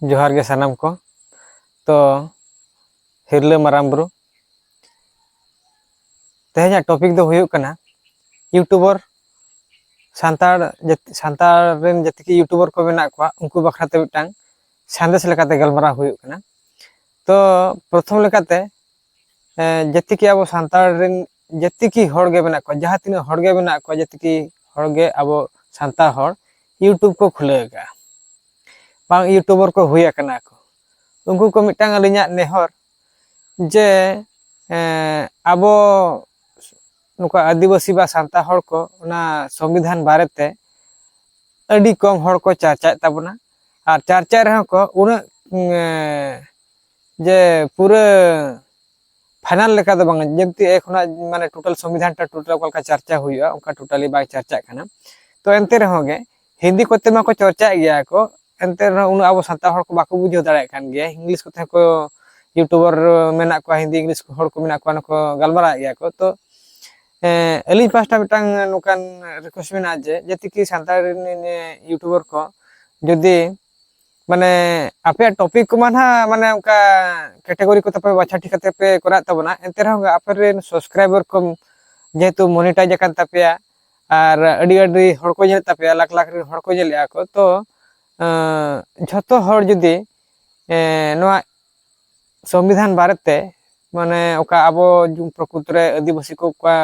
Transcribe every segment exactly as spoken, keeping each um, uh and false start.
ᱡᱚᱦᱟᱨ ᱜᱮ ᱥᱟᱱᱟᱢ ᱠᱚ᱾ ᱛᱚ, ᱦᱤᱨᱞᱟᱹ ᱢᱟᱨᱟᱝ ᱵᱩᱨᱩ, ᱛᱮᱦᱮᱧᱟᱜ ᱴᱚᱯᱤᱠ ᱫᱚ ᱦᱩᱭᱩᱜ ᱠᱟᱱᱟ ᱤᱭᱩᱴᱩᱵᱟᱨ, ᱥᱟᱱᱛᱟᱲ ᱡᱟᱹᱛ-, ᱥᱟᱱᱛᱟᱲ ᱨᱮᱱ ᱡᱟᱹᱛᱤ ᱠᱤ ᱤᱭᱩᱴᱩᱵᱟᱨ ᱠᱚ ᱢᱮᱱᱟᱜ ᱠᱚᱣᱟ, ᱩᱱᱠᱩ ᱵᱟᱠᱷᱨᱟ ᱛᱮ ᱢᱤᱫᱴᱟᱝ ᱥᱟᱸᱫᱮᱥ ᱞᱮᱠᱟᱛᱮ ᱜᱟᱞᱢᱟᱨᱟᱣ ᱦᱩᱭᱩᱜ ᱠᱟᱱᱟ᱾ ᱛᱚ, ᱯᱨᱚᱛᱷᱚᱢ ᱞᱮᱠᱟᱛᱮ, ᱮ, ᱡᱟᱹᱛᱤ ᱠᱤ ᱟᱵᱚ ᱥᱟᱱᱛᱟᱲ ᱨᱮᱱ ᱡᱟᱹᱛᱤ ᱠᱤ ᱦᱚᱲ ᱜᱮ ᱢᱮᱱᱟᱜ ᱠᱚᱣᱟ, ᱡᱟᱦᱟᱸ ᱛᱤᱱᱟᱹᱜ ᱦᱚᱲ ᱜᱮ ᱢᱮᱱᱟᱜ ᱠᱚᱣᱟ, ᱡᱟᱹᱛᱤ ᱠᱤ ᱦᱚᱲ ᱜᱮ ᱟᱵᱚ ᱥᱟᱱᱛᱟᱲ ᱦᱚᱲ ᱤᱭᱩᱴᱩᱵᱽ ᱠᱚ ᱠᱷᱩᱞᱟᱹᱣ ᱟᱠᱟᱫᱼᱟ, ᱵᱟᱝ ᱤᱭᱩᱴᱩᱵᱟᱨ ᱠᱚ ᱦᱩᱭ ᱟᱠᱟᱱᱟ ᱠᱚ᱾ ᱩᱱᱠᱩ ᱠᱚ ᱢᱤᱫᱴᱟᱝ ᱟᱹᱞᱤᱧᱟᱜ ᱱᱮᱦᱚᱨ ᱡᱮ, ᱮ, ᱟᱵᱚ ᱱᱩᱠᱩ ᱟᱹᱫᱤᱵᱟᱹᱥᱤ ᱵᱟ ᱥᱟᱱᱛᱟᱲ ᱦᱚᱲ ᱠᱚ ᱚᱱᱟ ᱥᱚᱝᱵᱤᱫᱷᱟᱱ ᱵᱟᱨᱮᱛᱮ ᱟᱹᱰᱤ ᱠᱚᱢ ᱦᱚᱲ ᱠᱚ ᱪᱟᱨᱪᱟᱭᱮᱫ ᱛᱟᱵᱚᱱᱟ᱾ ᱟᱨ ᱪᱟᱨᱪᱟᱭ ᱨᱮᱦᱚᱸ ᱠᱚ ᱩᱱᱟᱹᱜ, ᱮ, ᱡᱮ ᱯᱩᱨᱟᱹ ᱯᱷᱟᱭᱱᱟᱞ ᱞᱮᱠᱟ ᱫᱚ ᱵᱟᱝ, ᱡᱮᱢᱛᱤ ᱮᱠᱷᱚᱱᱟᱜ ᱢᱟᱱᱮ ᱴᱳᱴᱟᱞ ᱥᱚᱝᱵᱤᱫᱷᱟᱱ ᱴᱟ ᱴᱳᱴᱟᱞ ᱚᱠᱟ ᱞᱮᱠᱟ ᱪᱟᱨᱪᱟ ᱦᱩᱭᱩᱜᱼᱟ, ᱚᱱᱠᱟ ᱴᱳᱴᱟᱞᱤ ᱵᱟᱭ ᱪᱟᱨᱪᱟᱜ ᱠᱟᱱᱟ᱾ ᱛᱚ ᱮᱱᱛᱮ ᱨᱮᱦᱚᱸ ᱜᱮ ᱦᱤᱱᱫᱤ ᱠᱚᱛᱮ ᱢᱟᱠᱚ ᱪᱚᱨᱪᱟᱭᱮᱫ ᱜᱮᱭᱟ ᱠᱚ, ᱮᱱᱛᱮ ᱨᱮᱦᱚᱸ ᱩᱱᱟᱹᱜ ᱟᱵᱚ ᱥᱟᱱᱛᱟᱲ ᱦᱚᱲ ᱠᱚ ᱵᱟᱠᱚ ᱵᱩᱡᱷᱟᱹᱣ ᱫᱟᱲᱮᱭᱟᱜ ᱠᱟᱱ ᱜᱮᱭᱟ᱾ ᱤᱝᱞᱤᱥ ᱠᱚᱛᱮ ᱦᱚᱸᱠᱚ ᱤᱭᱩᱴᱩᱵᱟᱨ ᱢᱮᱱᱟᱜ ᱠᱚᱣᱟ, ᱦᱤᱱᱫᱤ ᱤᱝᱞᱤᱥ ᱦᱚᱲ ᱠᱚ ᱢᱮᱱᱟᱜ ᱠᱚᱣᱟ, ᱚᱱᱟ ᱠᱚ ᱜᱟᱞᱢᱟᱨᱟᱣᱮᱫ ᱜᱮᱭᱟ ᱠᱚ᱾ ᱛᱚ ᱮᱸ, ᱟᱹᱞᱤᱧ ᱯᱟᱦᱴᱟ ᱢᱤᱫᱴᱟᱝ ᱱᱚᱝᱠᱟᱱ ᱨᱤᱠᱩᱭᱮᱥᱴ ᱢᱮᱱᱟᱜᱼᱟ ᱡᱮ ᱡᱟᱛᱮ ᱠᱤ ᱥᱟᱱᱛᱟᱲ ᱨᱮᱱ ᱤᱭᱩᱴᱩᱵᱟᱨ ᱠᱚ ᱡᱩᱫᱤ ᱢᱟᱱᱮ ᱟᱯᱮᱭᱟᱜ ᱴᱚᱯᱤᱠ ᱠᱚᱢᱟ ᱱᱟᱦᱟᱜ ᱢᱟᱱᱮ ᱚᱱᱠᱟ ᱠᱮᱴᱮᱜᱚᱨᱤ ᱠᱚ ᱛᱟᱯᱮ ᱵᱟᱪᱷᱟ ᱴᱷᱤᱠ ᱠᱟᱛᱮ ᱯᱮ ᱠᱚᱨᱟᱣᱮᱫ ᱛᱟᱵᱚᱱᱟ, ᱮᱱᱛᱮ ᱨᱮᱦᱚᱸ ᱟᱯᱮ ᱨᱮᱱ ᱥᱟᱵᱥᱠᱨᱟᱭᱵᱟᱨ ᱠᱚ ᱡᱮᱦᱮᱛᱩ ᱢᱚᱱᱤᱴᱟᱭᱤᱡᱽ ᱟᱠᱟᱱ ᱛᱟᱯᱮᱭᱟ ᱟᱨ ᱟᱹᱰᱤ ᱟᱹᱰᱤ ᱦᱚᱲ ᱠᱚ ᱧᱮᱞᱮᱫ ᱛᱟᱯᱮᱭᱟ, ᱞᱟᱠᱷ ᱞᱟᱠᱷ ᱨᱮᱱ ᱦᱚᱲ ᱠᱚ ᱧᱮᱞᱮᱫᱼᱟ ᱠᱚ, ᱛᱚ ᱮᱸ, ᱡᱷᱚᱛᱚ ᱦᱚᱲ ᱡᱩᱫᱤ ᱮᱸ, ᱱᱚᱣᱟ ᱥᱚᱝᱵᱤᱫᱷᱟᱱ ᱵᱟᱨᱮᱛᱮ ᱢᱟᱱᱮ ᱚᱠᱟ ᱟᱵᱚ ᱡᱩᱜᱽ ᱯᱨᱚᱠᱨᱤᱛᱤ ᱨᱮ ᱟᱹᱫᱤᱵᱟᱹᱥᱤ ᱠᱚ ᱚᱠᱟ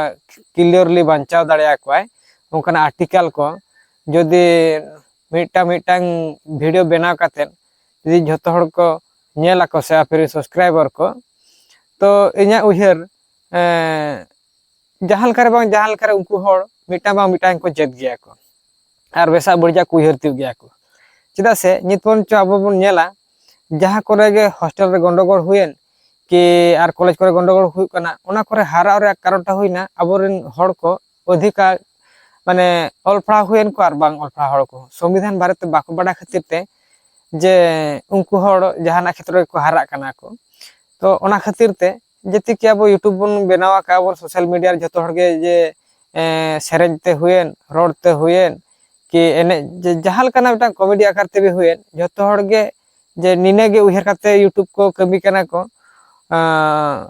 ᱠᱞᱤᱭᱟᱨᱞᱤ ᱵᱟᱧᱪᱟᱣ ᱫᱟᱲᱮᱭᱟᱠᱚᱣᱟᱭ ᱚᱱᱠᱟᱱᱟᱜ ᱟᱨᱴᱤᱠᱮᱞ ᱠᱚ ᱡᱩᱫᱤ ᱢᱤᱫᱴᱟᱝ ᱢᱤᱫᱴᱟᱝ ᱵᱷᱤᱰᱤᱭᱳ ᱵᱮᱱᱟᱣ ᱠᱟᱛᱮᱫ ᱡᱩᱫᱤ ᱡᱷᱚᱛᱚ ᱦᱚᱲ ᱠᱚ ᱧᱮᱞ ᱟᱠᱚ ᱥᱮ ᱟᱯᱮ ᱨᱮᱱ ᱥᱟᱵᱥᱠᱨᱟᱭᱵᱟᱨ ᱠᱚ, ᱛᱚ ᱤᱧᱟᱹᱜ ᱩᱭᱦᱟᱹᱨ, ᱮᱸ, ᱡᱟᱦᱟᱸ ᱞᱮᱠᱟ ᱨᱮ ᱵᱟᱝ ᱡᱟᱦᱟᱸ ᱞᱮᱠᱟ ᱨᱮ ᱩᱱᱠᱩ ᱦᱚᱲ ᱢᱤᱫᱴᱟᱝ ᱵᱟᱝ ᱢᱤᱫᱴᱟᱝ ᱠᱚ ᱪᱮᱫ ᱜᱮᱭᱟ ᱠᱚ ᱟᱨ ᱵᱮᱥᱟᱜ ᱵᱟᱹᱲᱤᱡᱟᱜ ᱠᱚ ᱩᱭᱦᱟᱹᱨ ᱛᱤᱭᱳᱜ ᱜᱮᱭᱟ ᱠᱚ᱾ ᱪᱮᱫᱟᱜ ᱥᱮ ᱱᱤᱛ ᱯᱚᱨᱡᱚᱱᱛᱚ ᱟᱵᱚ ᱵᱚᱱ ᱧᱮᱞᱟ, ᱡᱟᱦᱟᱸ ᱠᱚᱨᱮ ᱜᱮ ᱦᱳᱥᱴᱮᱞ ᱨᱮ ᱜᱚᱱᱰᱚᱜᱳᱞ ᱦᱩᱭᱮᱱ ᱠᱤ ᱟᱨ ᱠᱚᱞᱮᱡᱽ ᱠᱚᱨᱮ ᱜᱚᱱᱰᱚᱜᱳᱞ ᱦᱩᱭᱩᱜ ᱠᱟᱱᱟ, ᱚᱱᱟ ᱠᱚᱨᱮ ᱦᱟᱨᱟᱜ ᱨᱮᱭᱟᱜ ᱠᱟᱨᱚᱱᱴᱟ ᱦᱩᱭᱱᱟ ᱟᱵᱚᱨᱮᱱ ᱦᱚᱲ ᱠᱚ ᱚᱫᱷᱤᱠᱟᱨ ᱢᱟᱱᱮ ᱚᱞ ᱯᱟᱲᱦᱟᱣ ᱦᱩᱭᱮᱱ ᱠᱚ ᱟᱨ ᱵᱟᱝ ᱚᱞ ᱯᱟᱲᱦᱟᱣ ᱦᱚᱲ ᱠᱚ ᱥᱚᱝᱵᱤᱫᱷᱟᱱ ᱵᱟᱨᱮᱛᱮ ᱵᱟᱠᱚ ᱵᱟᱰᱟᱭ ᱠᱷᱟᱹᱛᱤᱨ ᱛᱮ ᱡᱮ ᱩᱱᱠᱩ ᱦᱚᱲ ᱡᱟᱦᱟᱱᱟᱜ ᱠᱷᱮᱛᱨᱚ ᱨᱮᱠᱚ ᱦᱟᱨᱟᱜ ᱠᱟᱱᱟ ᱠᱚ᱾ ᱛᱚ ᱚᱱᱟ ᱠᱷᱟᱹᱛᱤᱨ ᱛᱮ ᱡᱟᱛᱮ ᱠᱤ ᱟᱵᱚ ᱤᱭᱩᱴᱩᱵᱽ ᱵᱚᱱ ᱵᱮᱱᱟᱣ ᱟᱠᱟᱫ, ᱟᱵᱚ ᱥᱳᱥᱟᱞ ᱢᱤᱰᱤᱭᱟ ᱨᱮ ᱡᱷᱚᱛᱚ ᱦᱚᱲ ᱜᱮ ᱡᱮ, ᱮᱸ, ᱥᱮᱨᱮᱧ ᱛᱮ ᱦᱩᱭᱮᱱ, ᱨᱚᱲ ᱛᱮ ᱦᱩᱭᱮᱱ, ᱠᱤ ᱮᱱᱮᱡ, ᱡᱮ ᱡᱟᱦᱟᱸ ᱞᱮᱠᱟᱱᱟᱜ ᱢᱤᱫᱴᱟᱝ ᱠᱚᱢᱮᱰᱤ ᱟᱠᱟᱨ ᱛᱮᱜᱮ ᱦᱩᱭᱮᱱ, ᱡᱷᱚᱛᱚ ᱦᱚᱲ ᱜᱮ ᱡᱮ ᱱᱤᱱᱟᱹ ᱜᱮ ᱩᱭᱦᱟᱹᱨ ᱠᱟᱛᱮ YouTube ᱠᱚ ᱠᱟᱹᱢᱤ ᱠᱟᱱᱟ ᱠᱚ, ᱟᱸ,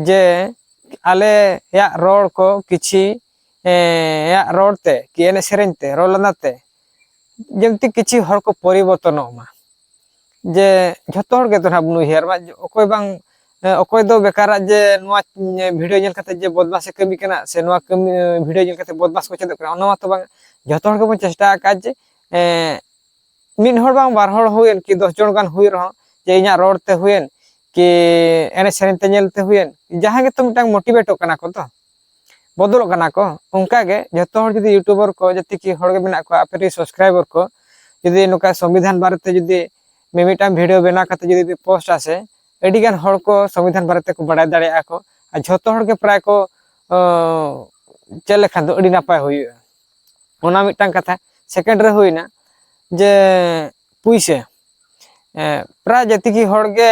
ᱡᱮ ᱟᱞᱮᱭᱟᱜ ᱨᱚᱲ ᱠᱚ ᱠᱤᱪᱷᱤ, ᱮᱸ, ᱭᱟᱜ ᱨᱚᱲ ᱛᱮ ᱠᱤ ᱮᱱᱮᱡ ᱥᱮᱨᱮᱧ ᱛᱮ, ᱨᱚᱲ ᱞᱟᱸᱫᱟ ᱛᱮ, ᱡᱮᱢᱛᱤ ᱠᱤᱪᱷᱤ ᱦᱚᱲ ᱠᱚ ᱯᱚᱨᱤᱵᱚᱨᱛᱚᱱᱚᱜ ᱢᱟ᱾ ᱡᱮ ᱡᱷᱚᱛᱚ ᱦᱚᱲ ᱜᱮ ᱫᱚ ᱱᱟᱦᱟᱜ ᱵᱚᱱ ᱩᱭᱦᱟᱹᱨ ᱢᱟ, ᱚᱠᱚᱭ ᱵᱟᱝ, ᱮᱸ, ᱚᱠᱚᱭ ᱫᱚ ᱵᱮᱠᱟᱨᱟᱜ ᱡᱮ ᱱᱚᱣᱟ, ᱮᱸ, video ᱧᱮᱞ ᱠᱟᱛᱮ ᱡᱮ ᱵᱚᱫᱢᱟᱥᱮ ᱠᱟᱹᱢᱤ ᱠᱟᱱᱟ, ᱥᱮ ᱱᱚᱣᱟ ᱠᱟᱹᱢᱤ, ᱮᱸ, video ᱧᱮᱞ ᱠᱟᱛᱮ ᱵᱚᱫᱢᱟᱥ ᱠᱚ ᱪᱮᱫᱚᱜ ᱠᱟᱱᱟ, ᱚᱱᱟ ᱢᱟᱛᱚ ᱵᱟᱝ᱾ ᱡᱷᱚᱛᱚ ᱦᱚᱲ ᱜᱮᱵᱚᱱ ᱪᱮᱥᱴᱟ ᱟᱠᱟᱫ ᱡᱮ, ᱮᱸ, ᱢᱤᱫ ᱦᱚᱲ ᱵᱟᱝ ᱵᱟᱨ ᱦᱚᱲ ᱦᱩᱭᱮᱱ ᱠᱤ ᱫᱚᱥ ᱡᱚᱱ ᱜᱟᱱ ᱦᱩᱭ ᱨᱮᱦᱚᱸ, ᱡᱮ ᱤᱧᱟᱹᱜ ᱨᱚᱲ ᱛᱮ ᱦᱩᱭᱮᱱ ᱠᱤ ᱮᱱᱮᱡ ᱥᱮᱨᱮᱧ ᱛᱮ ᱧᱮᱞ ᱛᱮ ᱦᱩᱭᱮᱱ, ᱡᱟᱦᱟᱸ ᱜᱮᱛᱚ ᱢᱤᱫᱴᱟᱝ motivateᱚᱜ ᱠᱟᱱᱟ ᱠᱚ ᱛᱚ, ᱵᱚᱫᱚᱞᱚᱜ ᱠᱟᱱᱟ ᱠᱚ᱾ ᱚᱱᱠᱟ ᱜᱮ ᱡᱷᱚᱛᱚ ᱦᱚᱲ ᱡᱩᱫᱤ YouTuber ᱠᱚ, ᱡᱟᱛᱮ ᱠᱤ ᱦᱚᱲ ᱜᱮ ᱢᱮᱱᱟᱜ ᱠᱚᱣᱟ ᱟᱯᱮ ᱨᱮᱱ subscriber ᱠᱚ, ᱡᱩᱫᱤ ᱱᱚᱝᱠᱟ ᱥᱚᱝᱵᱤᱫᱷᱟᱱ ᱵᱟᱨᱮᱛᱮ ᱡᱩᱫᱤ ᱢᱤᱢᱤᱫᱴᱟᱝ video ᱵᱮᱱᱟᱣ ᱠᱟᱛᱮ ᱡᱩᱫᱤ ᱯᱮ postᱟ ᱥᱮ, ᱟᱹᱰᱤ ᱜᱟᱱ ᱦᱚᱲ ᱠᱚ ᱥᱚᱝᱵᱤᱫᱷᱟᱱ ᱵᱟᱨᱮ ᱛᱮᱠᱚ ᱵᱟᱲᱟᱭ ᱫᱟᱲᱮᱭᱟᱜᱼᱟ ᱠᱚ, ᱟᱨ ᱡᱷᱚᱛᱚ ᱦᱚᱲ ᱜᱮ ᱯᱨᱟᱭ ᱠᱚ, ᱚ, ᱪᱮᱫ ᱞᱮᱠᱷᱟᱱ ᱫᱚ ᱟᱹᱰᱤ ᱱᱟᱯᱟᱭ ᱦᱩᱭᱩᱜᱼᱟ᱾ ᱚᱱᱟ ᱢᱤᱫᱴᱟᱝ ᱠᱟᱛᱷᱟ᱾ Second ᱨᱮ ᱦᱩᱭᱱᱟ ᱡᱮ ᱯᱩᱭᱥᱟᱹ, ᱮ, ᱯᱨᱟᱭ ᱡᱟᱹᱛᱤ ᱜᱮ ᱦᱚᱲ ᱜᱮ,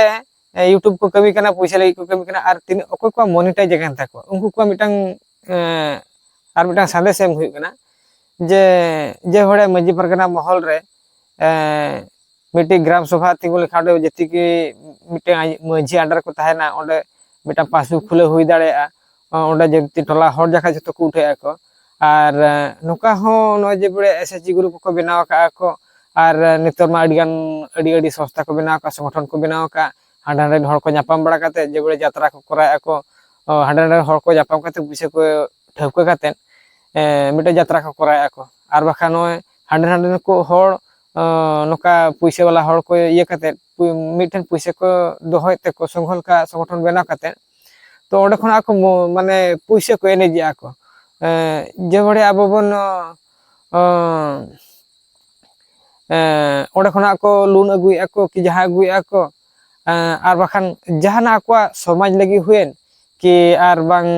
ᱮ, YouTube ᱠᱚ ᱠᱟᱹᱢᱤ ᱠᱟᱱᱟ, ᱯᱩᱭᱥᱟᱹ ᱞᱟᱹᱜᱤᱫ ᱠᱚ ᱠᱟᱹᱢᱤ ᱠᱟᱱᱟ, ᱟᱨ ᱛᱤᱱᱟᱹᱜ ᱚᱠᱚᱭ ᱠᱚᱣᱟᱜ monetize ᱟᱠᱟᱱ ᱛᱟᱠᱚᱣᱟ, ᱩᱱᱠᱩ ᱠᱚᱣᱟᱜ ᱢᱤᱫᱴᱟᱝ, ᱮ, ᱟᱨ ᱢᱤᱫᱴᱟᱝ ᱥᱟᱸᱫᱮᱥ ᱮᱢ ᱦᱩᱭᱩᱜ ᱠᱟᱱᱟ ᱡᱮ, ᱡᱮ ᱦᱚᱲᱮ ᱢᱟᱹᱡᱷᱤ ᱯᱟᱨᱜᱟᱱᱟ ᱢᱚᱦᱚᱞ ᱨᱮ, ᱮ, ᱢᱤᱫᱴᱤᱡ ᱜᱨᱟᱢ ᱥᱚᱵᱷᱟ ᱛᱤᱸᱜᱩ ᱞᱮᱠᱷᱟᱱ ᱚᱸᱰᱮ ᱡᱟᱹᱛᱤ ᱜᱮ ᱢᱤᱫᱴᱟᱝ ᱟᱡ ᱢᱟᱹᱡᱷᱤ under ᱨᱮᱠᱚ ᱛᱟᱦᱮᱱᱟ, ᱚᱸᱰᱮ ᱢᱤᱫᱴᱟᱝ ᱯᱟᱥᱩ ᱠᱷᱩᱞᱟᱹᱣ ᱦᱩᱭ ᱫᱟᱲᱮᱭᱟᱜᱼᱟ᱾ ᱚᱸᱰᱮ ᱡᱟᱹᱛᱤ ᱴᱚᱞᱟ ᱦᱚᱲ ᱡᱟᱠᱟᱛ ᱡᱷᱚᱛᱚ ᱠᱚ ᱩᱴᱷᱟᱹᱜ ᱟᱠᱚ᱾ ᱟᱨ, ᱮ, ᱱᱚᱝᱠᱟ ᱦᱚᱸ ᱱᱚᱜᱼᱚᱭ ᱡᱮ ᱵᱚᱞᱮ SHG group ᱠᱚ ᱵᱮᱱᱟᱣ ᱟᱠᱟᱫᱼᱟ ᱠᱚ, ᱟᱨ, ᱮ, ᱱᱤᱛᱚᱜ ᱢᱟ ᱟᱹᱰᱤ ᱜᱟᱱ, ᱟᱹᱰᱤ, ᱟᱹᱰᱤ ᱥᱚᱝᱥᱛᱷᱟ ᱠᱚ ᱵᱮᱱᱟᱣ ᱟᱠᱟᱫ, ᱥᱚᱝᱜᱚᱴᱷᱚᱱ ᱠᱚ ᱵᱮᱱᱟᱣ ᱟᱠᱟᱫ, ᱦᱟᱸᱰᱮ ᱱᱟᱸᱰᱮ ᱨᱮᱱ ᱦᱚᱲ ᱠᱚ ᱧᱟᱯᱟᱢ ᱵᱟᱲᱟ ᱠᱟᱛᱮ ᱡᱮ ᱵᱚᱞᱮ ᱡᱟᱛᱨᱟ ᱠᱚ ᱠᱚᱨᱟᱣᱮᱫᱼᱟ ᱠᱚ, ᱚ, ᱦᱟᱸᱰᱮ ᱱᱟᱸᱰᱮ ᱨᱮᱱ ᱦᱚᱲ ᱠᱚ ᱧᱟᱯᱟᱢ ᱠᱟᱛᱮ ᱯᱩᱭᱥᱟᱹ ᱠᱚ ᱴᱷᱟᱹᱣᱠᱟᱹ ᱠᱟᱛᱮ, ᱮ, ᱢᱤᱫᱴᱮᱱ ᱡᱟᱛᱨᱟ ᱠᱚ ᱠᱚᱨᱟᱣᱮᱫᱼᱟ ᱠᱚ᱾ ᱟᱨ ᱵᱟᱠᱷᱟᱱ ᱱᱚᱜᱼᱚᱭ ᱦᱟᱸᱰᱮ ᱱᱟᱸᱰᱮ ᱨᱮᱱ ᱠᱚ ᱦᱚᱲ, ᱚ, ᱱᱚᱝᱠᱟ ᱯᱩᱭᱥᱟᱹ ᱵᱟᱞᱟ ᱦᱚᱲ ᱠᱚ ᱤᱭᱟᱹ ᱠᱟᱛᱮ, ᱯᱩ-, ᱢᱤᱫᱴᱷᱮᱱ ᱯᱩᱭᱥᱟᱹ ᱠᱚ ᱫᱚᱦᱚᱭᱮᱫ ᱛᱮᱠᱚ ᱥᱚᱝᱜᱷᱚ ᱞᱮᱠᱟ ᱥᱚᱝᱜᱚᱴᱷᱚᱱ ᱵᱮᱱᱟᱣ ᱠᱟᱛᱮ, ᱛᱚ ᱚᱸᱰᱮ ᱠᱷᱚᱱᱟᱜ ᱠᱚ ᱢᱚ-, ᱢᱟᱱᱮ ᱯᱩᱭᱥᱟᱹ ᱠᱚ ᱮᱱᱮᱡᱮᱜᱼᱟ ᱠᱚ᱾ ᱮ, ᱡᱮ ᱵᱟᱲᱮ ᱟᱵᱚ ᱵᱚᱱ, ᱚ, ᱮ, ᱚᱸᱰᱮ ᱠᱷᱚᱱᱟᱜ ᱠᱚ loan ᱟᱹᱜᱩᱭᱮᱫᱼᱟ ᱠᱚ ᱠᱤ ᱡᱟᱦᱟᱸ ᱟᱹᱜᱩᱭᱮᱫᱼᱟ ᱠᱚ, ᱮ, ᱟᱨ ᱵᱟᱠᱷᱟᱱ ᱡᱟᱦᱟᱱᱟᱜ ᱟᱠᱚᱣᱟᱜ ᱥᱚᱢᱟᱡᱽ ᱞᱟᱹᱜᱤᱫ ᱦᱩᱭᱮᱱ ᱠᱤ ᱟᱨ ᱵᱟᱝ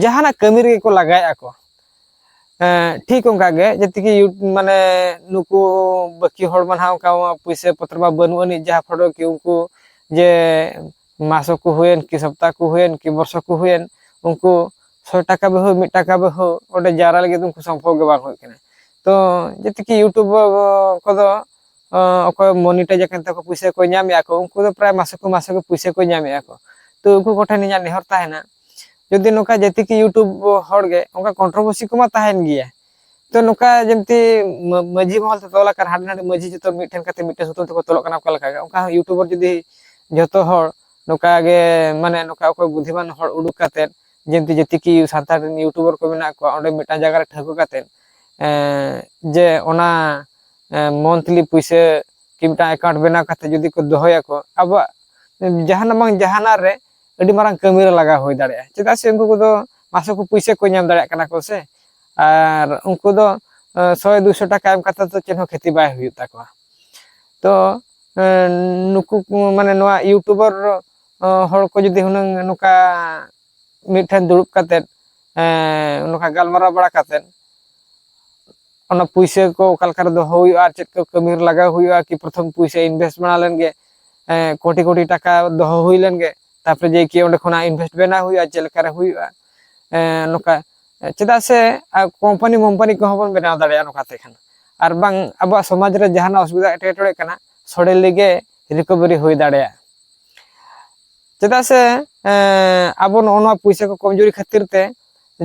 ᱡᱟᱦᱟᱱᱟᱜ ᱠᱟᱹᱢᱤ ᱨᱮᱜᱮ ᱠᱚ ᱞᱟᱜᱟᱭᱮᱫᱼᱟ ᱠᱚ᱾ ᱮ, ᱴᱷᱤᱠ ᱚᱱᱠᱟ ᱜᱮ ᱡᱟᱛᱮ ᱠᱤ ᱭᱩ-, ᱢᱟᱱᱮ ᱱᱩᱠᱩ ᱵᱟᱹᱠᱤ ᱦᱚᱲ ᱢᱟ ᱱᱟᱦᱟᱜ ᱚᱱᱠᱟ ᱯᱩᱭᱥᱟᱹ ᱯᱚᱛᱨᱚ ᱢᱟ ᱵᱟᱹᱱᱩᱜ ᱟᱹᱱᱤᱡ, ᱡᱟᱦᱟᱸ ᱯᱷᱚᱲᱚ ᱠᱤ ᱩᱱᱠᱩ ᱡᱮ ᱢᱟᱥᱚ ᱠᱚ ᱦᱩᱭᱮᱱ ᱠᱤ ᱥᱚᱯᱛᱟ ᱠᱚ ᱦᱩᱭᱮᱱ ᱠᱤ ᱵᱚᱨᱥᱚ ᱠᱚ ᱦᱩᱭᱮᱱ, ᱩᱱᱠᱩ ᱥᱚᱭ ᱴᱟᱠᱟ ᱵᱮᱦᱩ, ᱢᱤᱫ ᱴᱟᱠᱟ ᱵᱮᱦᱩ ᱚᱸᱰᱮ ᱡᱟᱣᱨᱟ ᱞᱟᱹᱜᱤᱫ ᱩᱱᱠᱩ ᱥᱚᱢᱵᱷᱚᱵ ᱜᱮ ᱵᱟᱝ ᱦᱩᱭᱩᱜ ᱠᱟᱱᱟ᱾ ᱛᱚ ᱡᱟᱛᱮ ᱠᱤ YouTube ᱠᱚᱫᱚ ᱚᱠᱚᱭ ᱢᱚᱱᱤᱴᱟᱭᱤᱡ ᱟᱠᱟᱱ ᱛᱟᱠᱚ, ᱯᱩᱭᱥᱟᱹ ᱠᱚ ᱧᱟᱢᱮᱜᱼᱟ ᱠᱚ, ᱩᱱᱠᱩ ᱫᱚ ᱯᱨᱟᱭ ᱢᱟᱥᱮ ᱠᱚ ᱢᱟᱥᱮ ᱜᱮ ᱯᱩᱭᱥᱟᱹ ᱠᱚ ᱧᱟᱢᱮᱜᱼᱟ ᱠᱚ᱾ ᱛᱚ ᱩᱱᱠᱩ ᱠᱚᱴᱷᱮᱱ ᱤᱧᱟᱹᱜ ᱱᱮᱦᱚᱨ ᱛᱟᱦᱮᱱᱟ, ᱡᱩᱫᱤ ᱱᱚᱝᱠᱟ ᱡᱟᱹᱛᱤ ᱠᱤ YouTube ᱦᱚᱲ ᱜᱮ ᱚᱱᱠᱟ ᱠᱚᱱᱴᱨᱳᱵᱷᱟᱨᱥᱤ ᱠᱚᱢᱟ ᱛᱟᱦᱮᱱ ᱜᱮᱭᱟ᱾ ᱛᱚ ᱱᱚᱝᱠᱟ ᱡᱮᱢᱛᱤ ᱢᱟᱹ-, ᱢᱟᱹᱡᱷᱤ ᱢᱚᱦᱚᱞ ᱛᱮ ᱛᱚᱞ ᱟᱠᱟᱱ, ᱦᱟᱸᱰᱮ ᱱᱟᱰᱮ ᱢᱟᱹᱡᱷᱤ ᱡᱚᱛᱚ ᱢᱤᱫᱴᱷᱮᱱ ᱠᱟᱛᱮ ᱢᱤᱫᱴᱮᱱ ᱥᱩᱛᱟᱹᱢ ᱛᱮᱠᱚ ᱛᱚᱞᱚᱜ ᱠᱟᱱᱟ, ᱚᱠᱟ ᱞᱮᱠᱟ ᱜᱮ ᱚᱱᱠᱟ ᱦᱚᱸ YouTuber ᱡᱩᱫᱤ ᱡᱚᱛᱚ ᱦᱚᱲ ᱱᱚᱝᱠᱟ ᱜᱮ, ᱢᱟᱱᱮ ᱱᱚᱝᱠᱟ ᱚᱠᱚᱭ ᱵᱩᱫᱷᱤᱢᱟᱱ ᱦᱚᱲ ᱩᱰᱩᱠ ᱠᱟᱛᱮ, ᱡᱮᱢᱛᱤ ᱡᱟᱹᱛᱤ ᱠᱤ ᱥᱟᱱᱛᱟᱲ ᱨᱮᱱ YouTuber ᱠᱚ ᱢᱮᱱᱟᱜ ᱠᱚᱣᱟ, ᱚᱸᱰᱮ ᱢᱤᱫᱴᱟᱝ ᱡᱟᱭᱜᱟ ᱨᱮ ᱴᱷᱟᱹᱣᱠᱟᱹ ᱠᱟᱛᱮ, ᱮᱸ, ᱡᱮ ᱚᱱᱟ, ᱮᱸ, ᱢᱚᱱᱛᱷᱞᱤ ᱯᱩᱭᱥᱟᱹ ᱠᱤ ᱢᱤᱫᱴᱟᱝ ᱮᱠᱟᱣᱩᱱᱴ ᱵᱮᱱᱟᱣ ᱠᱟᱛᱮ ᱡᱩᱫᱤ ᱠᱚ ᱫᱚᱦᱚᱭᱟᱠᱚ, ᱟᱵᱚᱣᱟᱜ ᱡᱟᱦᱟᱱᱟᱜ ᱵᱟᱝ ᱡᱟᱦᱟᱱᱟᱜ ᱨᱮ ᱟᱹᱰᱤ ᱢᱟᱨᱟᱝ ᱠᱟᱹᱢᱤ ᱨᱮ ᱞᱟᱜᱟᱣ ᱦᱩᱭ ᱫᱟᱲᱮᱭᱟᱜᱼᱟ᱾ ᱪᱮᱫᱟᱜ ᱥᱮ ᱩᱱᱠᱩ ᱠᱚᱫᱚ ᱢᱟᱥᱮ ᱠᱚ ᱯᱩᱭᱥᱟᱹ ᱠᱚ ᱧᱟᱢ ᱫᱟᱲᱮᱭᱟᱜ ᱠᱟᱱᱟ ᱠᱚ ᱥᱮ, ᱟᱨ ᱩᱱᱠᱩ ᱫᱚ, ᱮᱸ, ᱥᱚᱭ ᱫᱩᱥᱚ ᱴᱟᱠᱟ ᱮᱢ ᱠᱟᱛᱮ ᱫᱚ ᱪᱮᱫ ᱦᱚᱸ ᱠᱷᱮᱛᱤ ᱵᱟᱭ ᱦᱩᱭᱩᱜ ᱛᱟᱠᱚᱣᱟ᱾ ᱛᱚ, ᱮᱸ, ᱱᱩᱠᱩ ᱠᱚ, ᱢᱟᱱᱮ ᱱᱚᱣᱟ YouTuber, ᱮᱸ, ᱦᱚᱲ ᱠᱚ ᱡᱩᱫᱤ ᱦᱩᱱᱟᱹᱝ ᱱᱚᱝᱠᱟ ᱢᱤᱫᱴᱷᱮᱱ ᱫᱩᱲᱩᱵ ᱠᱟᱛᱮᱫ, ᱮᱸ, ᱱᱚᱝᱠᱟ ᱜᱟᱞᱢᱟᱨᱟᱣ ᱵᱟᱲᱟ ᱠᱟᱛᱮᱫ, ᱚᱱᱟ ᱯᱩᱭᱥᱟᱹ ᱠᱚ ᱚᱠᱟ ᱞᱮᱠᱟ ᱨᱮ ᱫᱚᱦᱚ ᱦᱩᱭᱩᱜᱼᱟ, ᱟᱨ ᱪᱮᱫ ᱠᱚ ᱠᱟᱹᱢᱤ ᱨᱮ ᱞᱟᱜᱟᱣ ᱦᱩᱭᱩᱜᱼᱟ, ᱠᱤ ᱯᱨᱚᱛᱷᱚᱢ ᱯᱩᱭᱥᱟᱹ ᱤᱱᱵᱷᱮᱥᱴ ᱵᱟᱲᱟ ᱞᱮᱱ ᱜᱮ, ᱮᱸ, ᱠᱳᱴᱤ ᱠᱳᱴᱤ ᱴᱟᱠᱟ ᱫᱚᱦᱚ ᱦᱩᱭ ᱞᱮᱱ ᱜᱮ, ᱛᱟᱨᱯᱚᱨᱮ ᱡᱮ ᱠᱤ ᱚᱸᱰᱮ ᱠᱷᱚᱱᱟᱜ ᱤᱱᱵᱷᱮᱥᱴ ᱵᱮᱱᱟᱣ ᱦᱩᱭᱩᱜᱼᱟ, ᱪᱮᱫ ᱞᱮᱠᱟ ᱨᱮ ᱦᱩᱭᱩᱜᱼᱟ, ᱮᱸ, ᱱᱚᱝᱠᱟ᱾ ᱪᱮᱫᱟᱜ ᱥᱮ, ᱟ, ᱠᱳᱢᱯᱟᱱᱤ ᱢᱳᱢᱯᱟᱱᱤ ᱠᱚᱦᱚᱸ ᱵᱚᱱ ᱵᱮᱱᱟᱣ ᱫᱟᱲᱮᱭᱟᱜᱼᱟ ᱱᱚᱝᱠᱟ ᱛᱮ ᱠᱷᱟᱱ᱾ ᱟᱨ ᱵᱟᱝ ᱟᱵᱚᱣᱟᱜ ᱥᱚᱢᱟᱡᱽ ᱨᱮ ᱡᱟᱦᱟᱱᱟᱜ ᱚᱥᱩᱵᱤᱫᱷᱟ ᱮᱴᱠᱮᱴᱚᱬᱮ ᱠᱟᱱᱟ, ᱥᱚᱰᱮᱞᱤ ᱜᱮ ᱨᱤᱠᱚᱵᱷᱟᱨᱤ ᱦᱩᱭ ᱫᱟᱲᱮᱭᱟᱜᱼᱟ᱾ ᱪᱮᱫᱟᱜ ᱥᱮ, ᱮᱸ, ᱟᱵᱚ ᱱᱚᱜᱼᱚ ᱱᱚᱣᱟ ᱯᱩᱭᱥᱟᱹ ᱠᱚ ᱠᱚᱢᱡᱩᱨᱤ ᱠᱷᱟᱹᱛᱤᱨ ᱛᱮ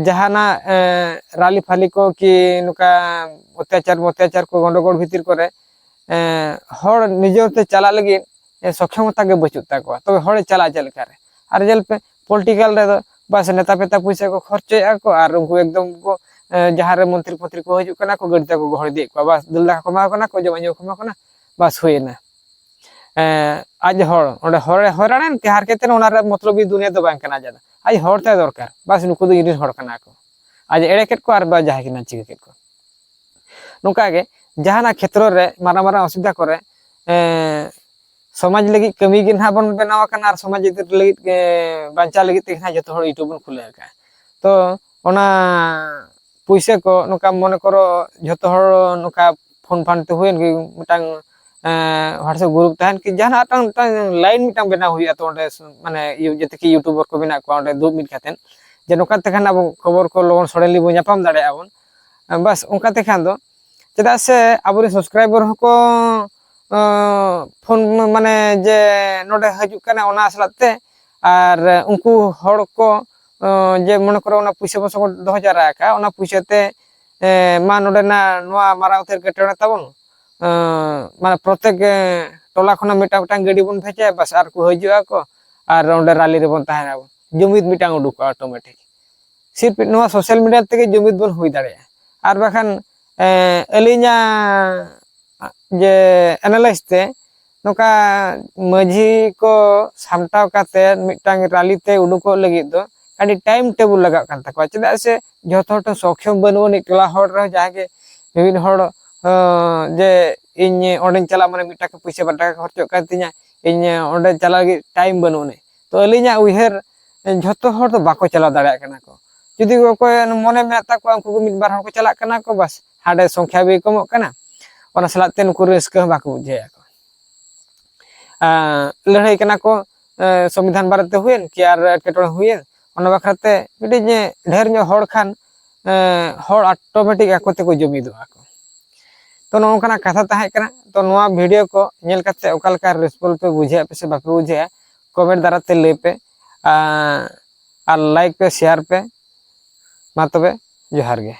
ᱡᱟᱦᱟᱱᱟᱜ, ᱮᱸ, ᱨᱟᱞᱤ ᱯᱷᱟᱞᱤ ᱠᱚ ᱠᱤ ᱱᱚᱝᱠᱟ ᱚᱛᱛᱟᱪᱟᱨ ᱚᱛᱛᱟᱪᱟᱨ ᱠᱚ ᱜᱚᱱᱰᱚᱜᱳᱲ ᱵᱷᱤᱛᱤᱨ ᱠᱚᱨᱮ, ᱮᱸ, ᱦᱚᱲ ᱱᱤᱡᱮᱨ ᱛᱮ ᱪᱟᱞᱟᱜ ᱞᱟᱹᱜᱤᱫ, ᱮᱸ, ᱥᱚᱠᱷᱚᱢᱚᱛᱟ ᱜᱮ ᱵᱟᱹᱪᱩᱜ ᱛᱟᱠᱚᱣᱟ᱾ ᱛᱚᱵᱮ ᱦᱚᱲᱮ ᱪᱟᱞᱟᱜᱼᱟ ᱪᱮᱫ ᱞᱮᱠᱟᱨᱮ? ᱟᱨ ᱧᱮᱞ ᱯᱮ, ᱯᱚᱞᱤᱴᱤᱠᱟᱞ ᱨᱮᱫᱚ ᱵᱟᱥ ᱱᱮᱛᱟ ᱯᱮᱛᱟ ᱯᱩᱭᱥᱟᱹ ᱠᱚ ᱠᱷᱚᱨᱪᱚᱭᱮᱫᱼᱟ ᱠᱚ ᱟᱨ ᱩᱱᱠᱩ ᱮᱠᱫᱚᱢ ᱠᱚ, ᱮᱸ, ᱡᱟᱦᱟᱸ ᱨᱮ ᱢᱚᱱᱛᱨᱤ ᱯᱷᱚᱱᱛᱨᱤ ᱠᱚ ᱦᱤᱡᱩᱜ ᱠᱟᱱᱟ ᱠᱚ, ᱜᱟᱹᱰᱤ ᱛᱮᱠᱚ ᱜᱚᱦᱚᱲ ᱤᱫᱤᱭᱮᱫ ᱠᱚᱣᱟ, ᱵᱟᱥ ᱫᱟᱹᱞ ᱫᱟᱠᱟ ᱠᱚ ᱮᱢᱟ ᱠᱚ ᱠᱟᱱᱟ ᱠᱚ, ᱡᱚᱢᱟᱜ ᱧᱩᱣᱟᱜ ᱠᱚ ᱮᱢᱟ ᱠᱚ ᱠᱟᱱᱟ, ᱵᱟᱥ ᱦᱩᱭᱮᱱᱟ᱾ ᱮᱸ, ᱟᱡ ᱦᱚᱲ ᱚᱸᱰᱮ ᱦᱚᱲ ᱦᱚᱭᱨᱟᱱᱮᱱ ᱛᱮ ᱦᱟᱨᱠᱮᱛ ᱮᱱ, ᱚᱱᱟ ᱨᱮ ᱢᱚᱛᱞᱚᱵᱤ ᱫᱩᱱᱤᱭᱟᱹ ᱫᱚ ᱵᱟᱝ ᱠᱟᱱᱟ ᱟᱡᱟᱜ ᱫᱚ᱾ ᱟᱡ ᱦᱚᱲ ᱛᱟᱭ ᱫᱚᱨᱠᱟᱨ, ᱵᱟᱥ ᱱᱩᱠᱩ ᱫᱚ ᱤᱧ ᱨᱮᱱ ᱦᱚᱲ ᱠᱟᱱᱟ ᱠᱚ᱾ ᱟᱡ ᱮᱲᱮ ᱠᱮᱫ ᱠᱚᱣᱟ ᱟᱨ ᱵᱟ ᱡᱟᱦᱟᱸ ᱠᱤᱱ ᱪᱤᱠᱟᱹ ᱠᱮᱫ ᱠᱚᱣᱟ᱾ ᱱᱚᱝᱠᱟ ᱜᱮ ᱡᱟᱦᱟᱱᱟᱜ ᱠᱷᱮᱛᱨᱚ ᱨᱮ ᱢᱟᱨᱟᱝ ᱢᱟᱨᱟᱝ ᱚᱥᱩᱵᱤᱫᱷᱟ ᱠᱚᱨᱮ, ᱮᱸ, ᱥᱚᱢᱟᱡᱽ ᱞᱟᱹᱜᱤᱫ ᱠᱟᱹᱢᱤ ᱜᱮ ᱱᱟᱦᱟᱜ ᱵᱚᱱ ᱵᱮᱱᱟᱣ ᱟᱠᱟᱱᱟ ᱟᱨ ᱥᱚᱢᱟᱡᱽ ᱤᱫᱤ ᱞᱟᱹᱜᱤᱫ ᱜᱮ, ᱵᱟᱧᱪᱟᱣ ᱞᱟᱹᱜᱤᱫ ᱛᱮᱜᱮ ᱱᱟᱦᱟᱜ ᱡᱚᱛᱚ ᱦᱚᱲ YouTube ᱵᱚᱱ ᱠᱷᱩᱞᱟᱹᱣ ᱟᱠᱟᱫᱼᱟ᱾ ᱛᱚ ᱚᱱᱟ ᱯᱩᱭᱥᱟᱹ ᱠᱚ ᱱᱚᱝᱠᱟ ᱢᱚᱱᱮ ᱠᱚᱨᱚ ᱡᱷᱚᱛᱚ ᱦᱚᱲ ᱱᱚᱝᱠᱟ ᱯᱷᱳᱱ ᱯᱷᱟᱱ ᱛᱮ ᱦᱩᱭᱮᱱ ᱜᱮ, ᱢᱤᱫᱴᱟᱝ, ᱮᱸ, WhatsApp ᱜᱨᱩᱯ ᱛᱟᱦᱮᱱ ᱠᱤ ᱡᱟᱦᱟᱱᱟᱜ ᱢᱤᱫᱴᱟᱝ, ᱢᱤᱫᱴᱟᱝ ᱞᱟᱭᱤᱱ ᱢᱤᱫᱴᱟᱝ ᱵᱮᱱᱟᱣ ᱦᱩᱭᱩᱜᱼᱟ᱾ ᱛᱚ ᱚᱸᱰᱮ ᱥ-, ᱢᱟᱱᱮ ᱤᱭᱩ-, ᱡᱮᱛᱮ ᱠᱤ YouTuber ᱠᱚ ᱢᱮᱱᱟᱜ ᱠᱚᱣᱟ ᱚᱸᱰᱮ ᱫᱩᱲᱩᱵ ᱢᱤᱫ ᱠᱟᱛᱮᱫ, ᱡᱮ ᱱᱚᱝᱠᱟ ᱛᱮᱠᱷᱟᱱ ᱟᱵᱚ ᱠᱷᱚᱵᱚᱨ ᱠᱚ ᱞᱚᱜᱚᱱ ᱥᱚᱰᱮᱱᱞᱤ ᱵᱚᱱ ᱧᱟᱯᱟᱢ ᱫᱟᱲᱮᱭᱟᱜᱼᱟ ᱵᱚᱱ᱾ ᱵᱟᱥ ᱚᱱᱠᱟ ᱛᱮᱠᱷᱟᱱ ᱫᱚ, ᱪᱮᱫᱟᱜ ᱥᱮ ᱟᱵᱚᱨᱮᱱ ᱥᱟᱵᱥᱠᱨᱟᱭᱵᱟᱨ ᱦᱚᱸᱠᱚ ᱯᱷᱳᱱ ᱢᱟᱱᱮ ᱡᱮ ᱱᱚᱰᱮ ᱦᱤᱡᱩᱜ ᱠᱟᱱᱟ ᱚᱱᱟ ᱥᱟᱞᱟᱜ ᱛᱮ, ᱟᱨ ᱩᱱᱠᱩ ᱦᱚᱲ ᱠᱚ ᱡᱮ ᱢᱚᱱᱮ ᱠᱚᱨᱚ ᱚᱱᱟ ᱯᱩᱭᱥᱟᱹ ᱯᱚᱭᱥᱟ ᱠᱚ ᱫᱚᱦᱚ ᱡᱟᱣᱨᱟ ᱟᱠᱟᱫᱼᱟ, ᱚᱱᱟ ᱯᱩᱭᱥᱟᱹ ᱛᱮ ᱢᱟ ᱱᱚᱰᱮᱱᱟᱜ ᱱᱚᱣᱟ ᱢᱟᱨᱟᱝ ᱩᱛᱟᱹᱨ ᱮᱴᱠᱮᱴᱚᱬᱮ ᱛᱟᱵᱚᱱ, ᱢᱟᱱᱮ ᱯᱨᱚᱛᱮᱠ ᱴᱚᱞᱟ ᱠᱷᱚᱱᱟᱜ ᱢᱤᱫᱴᱟᱝ ᱢᱤᱫᱴᱟᱝ ᱜᱟᱹᱰᱤ ᱵᱚᱱ ᱵᱷᱮᱡᱟᱭᱟ, ᱵᱟᱥ ᱟᱨ ᱠᱚ ᱦᱤᱡᱩᱜᱼᱟ ᱠᱚ ᱟᱨ ᱚᱸᱰᱮ ᱨᱟᱞᱤ ᱨᱮᱵᱚᱱ ᱛᱟᱦᱮᱱᱟ, ᱡᱩᱢᱤᱫ ᱢᱤᱫᱴᱟᱝ ᱩᱰᱩᱠᱚᱜᱼᱟ ᱚᱴᱳᱢᱮᱴᱤᱠ᱾ ᱥᱤᱨᱯ ᱱᱚᱣᱟ ᱥᱳᱥᱟᱞ ᱢᱤᱰᱤᱭᱟ ᱛᱮᱜᱮ ᱡᱩᱢᱤᱫ ᱵᱚᱱ ᱦᱩᱭ ᱫᱟᱲᱮᱭᱟᱜᱼᱟ᱾ ᱟᱨ ᱵᱟᱠᱷᱟᱱ ᱟᱹᱞᱤᱧᱟᱜ ᱡᱮ ᱮᱱᱟᱞᱟᱭᱤᱥ ᱛᱮ ᱱᱚᱝᱠᱟ ᱢᱟᱹᱡᱷᱤ ᱠᱚ ᱥᱟᱢᱴᱟᱣ ᱠᱟᱛᱮ ᱢᱤᱫᱴᱟᱝ ᱨᱟᱞᱤ ᱛᱮ ᱩᱰᱩᱠᱚᱜ ᱞᱟᱹᱜᱤᱫ ᱫᱚ ᱟᱹᱰᱤ ᱴᱟᱭᱤᱢ ᱴᱮᱵᱚᱞ ᱞᱟᱜᱟᱜ ᱠᱟᱱ ᱛᱟᱠᱚᱣᱟ᱾ ᱪᱮᱫᱟᱜ ᱥᱮ ᱡᱷᱚᱛᱚ ᱦᱚᱲ ᱴᱷᱮᱱ ᱥᱚᱠᱷᱮᱢ ᱵᱟᱹᱱᱩᱜ ᱟᱹᱱᱤᱡ, ᱴᱚᱞᱟ ᱦᱚᱲ ᱨᱮᱦᱚᱸ ᱡᱟᱦᱟᱸᱭ ᱜᱮ ᱢᱤᱢᱤᱫ ᱦᱚᱲ ᱡᱮ ᱤᱧ ᱚᱸᱰᱮᱧ ᱪᱟᱞᱟᱜ ᱢᱟᱱᱮ ᱢᱤᱫ ᱴᱟᱠᱟ ᱯᱩᱭᱥᱟᱹ ᱵᱟᱨ ᱴᱟᱠᱟ ᱠᱷᱚᱨᱪᱚᱜ ᱠᱟᱱ ᱛᱤᱧᱟ, ᱤᱧ ᱚᱸᱰᱮ ᱪᱟᱞᱟᱜ ᱞᱟᱹᱜᱤᱫ ᱴᱟᱭᱤᱢ ᱵᱟᱹᱱᱩᱜ ᱟᱹᱱᱤᱡ᱾ ᱛᱚ ᱟᱹᱞᱤᱧᱟᱜ ᱩᱭᱦᱟᱹᱨ ᱡᱷᱚᱛᱚ ᱦᱚᱲ ᱫᱚ ᱵᱟᱠᱚ ᱪᱟᱞᱟᱣ ᱫᱟᱲᱮᱭᱟᱜ ᱠᱟᱱᱟ ᱠᱚ᱾ ᱡᱩᱫᱤ ᱚᱠᱚᱭ ᱢᱚᱱᱮ ᱢᱮᱱᱟᱜ ᱛᱟᱠᱚᱣᱟ ᱩᱱᱠᱩ ᱠᱚ ᱢᱤᱫ ᱵᱟᱨ ᱦᱚᱲ ᱠᱚ ᱪᱟᱞᱟᱜ ᱠᱟᱱᱟ ᱠᱚ, ᱵᱟᱥ ᱦᱟᱸᱰᱮ ᱥᱚᱝᱠᱷᱟ ᱵᱤ ᱠᱚᱢᱚᱜ ᱠᱟᱱᱟ, ᱚᱱᱟ ᱥᱟᱞᱟᱜ ᱛᱮ ᱱᱩᱠᱩ ᱨᱟᱹᱥᱠᱟᱹ ᱦᱚᱸ ᱵᱟᱠᱚ ᱵᱩᱡᱷᱟᱹᱣᱮᱫᱼᱟ ᱠᱚ᱾ ᱞᱟᱹᱲᱦᱟᱹᱭ ᱠᱟᱱᱟ ᱠᱚ ᱥᱚᱝᱵᱤᱫᱷᱟᱱ ᱵᱟᱨᱮᱛᱮ ᱦᱩᱭᱮᱱ ᱠᱤ ᱟᱨ ᱮᱴᱠᱮᱴᱚᱬᱮ ᱦᱩᱭᱮᱱ, ᱚᱱᱟ ᱵᱟᱠᱷᱨᱟᱛᱮ ᱢᱤᱫᱴᱤᱡ ᱰᱷᱮᱨ ᱧᱚᱜ ᱦᱚᱲ ᱠᱷᱟᱱ ᱦᱚᱲ ᱚᱴᱳᱢᱮᱴᱤᱠ ᱟᱠᱚ ᱛᱮᱠᱚ ᱡᱩᱢᱤᱫᱚᱜᱼᱟ ᱠᱚ᱾ ᱛᱚ ᱱᱚᱜᱼᱚ ᱱᱚᱝᱠᱟᱱᱟᱜ ᱠᱟᱛᱷᱟ ᱛᱟᱦᱮᱸ ᱠᱟᱱᱟ᱾ ᱛᱚ ᱱᱚᱣᱟ ᱵᱷᱤᱰᱤᱭᱳ ᱠᱚ ᱧᱮᱞ ᱠᱟᱛᱮ ᱚᱠᱟ ᱞᱮᱠᱟ ᱨᱮᱥᱯᱚᱱᱥ ᱯᱮ ᱵᱩᱡᱷᱟᱹᱣᱮᱫᱼᱟ ᱯᱮ ᱥᱮ ᱵᱟᱯᱮ ᱵᱩᱡᱷᱟᱹᱣᱮᱫᱼᱟ, ᱠᱚᱢᱮᱱᱴ ᱫᱟᱨᱟ ᱛᱮ ᱞᱟᱹᱭ ᱯᱮ᱾ ᱟᱨ ᱞᱟᱭᱤᱠ ᱯᱮ, ᱥᱮᱭᱟᱨ ᱯᱮ᱾ ᱢᱟ ᱛᱚᱵᱮ ᱡᱚᱦᱟᱨ ᱜᱮ᱾